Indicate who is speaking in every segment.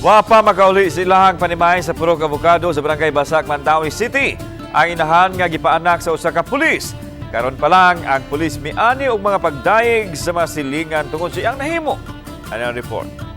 Speaker 1: Wa pa makauli silahang panimay sa Purok Avocado sa Barangay Basak, Mandaue City. Ang inahan nga gipaanak sa usa ka pulis. Karon pa lang ang pulis miani og mga pagdayeg sa mga silingan tungod sa iyang nahimo. Ano ang report?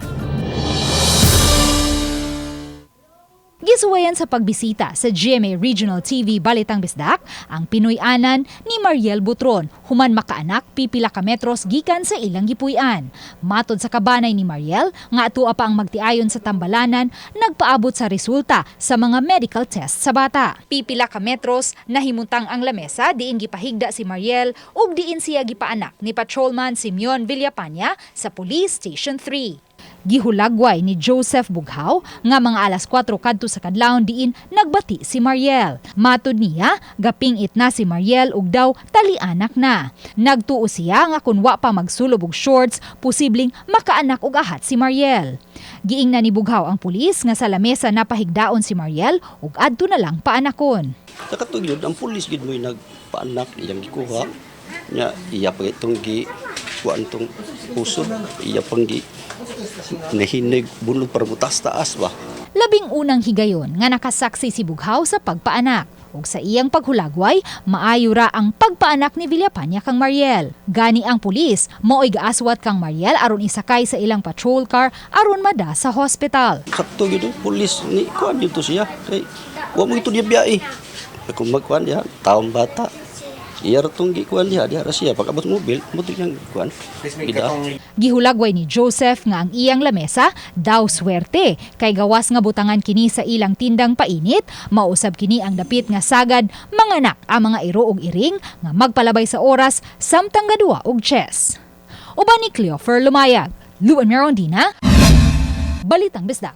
Speaker 2: Gisuwayan sa pagbisita sa GMA Regional TV Balitang Bisdak ang Pinoy-anan ni Mariel Butron, human makaanak pipila ka metros gikan sa ilang gipuy-an. Matod sa kabanay ni Mariel nga atua pa ang magtiayon sa tambalanan nagpaabot sa resulta sa mga medical test sa bata. Pipila ka metros nahimuntang ang lamesa diin gipahigda si Mariel ug diin siya gipaanak ni Patrolman Simeon Villapanya sa Police Station 3. Gihulagway ni Joseph Bughaw nga mga alas 4 kadto sa kadlawon diin nagbati si Mariel. Matud niya, gapingit na si Mariel ug daw talianak na. Nagtuo siya nga kun wa pa magsulob og shorts, posibleng makaanak og ahat si Mariel. Giingnan ni Bughaw ang pulis nga sa lamesa napahigdaon si Mariel ug adto na lang paanakon.
Speaker 3: Sa katong yun, ang pulis gid mo'y nagpaanak, iyang gikuha. Nya, iya pa itong gi, kuan tong pusod, iya pang gi, nahinig bunod para mutas taas ba.
Speaker 2: Labing unang higayon nga nakasaksi si Bughaw sa pagpaanak. Ug sa iyang paghulagway, maayo ra ang pagpaanak ni Villapanya kang Mariel. Gani ang pulis, mao'y gaaswat kang Mariel aron isakay sa ilang patrol car aron mada sa hospital.
Speaker 3: Sakto yun, pulis, ni kuan dito siya. Kay, wa mo ito niya biyae. Kung magkuan diha, taong bata. Iya ra tong gikuan diha, diha ra siya. Pag abot mobil, mo iyang kuan. Gida.
Speaker 2: Gihulagway ni Joseph nga ang iyang lamesa daw swerte kay gawas nga butangan kini sa ilang tindang painit, mausab kini ang dapit nga sagad manganak ang mga iro og iring nga magpalabay sa oras samtang gaduwa og chess. Uban ni Cleofer Lumayag, Luan Merondina, Balitang Bisdak.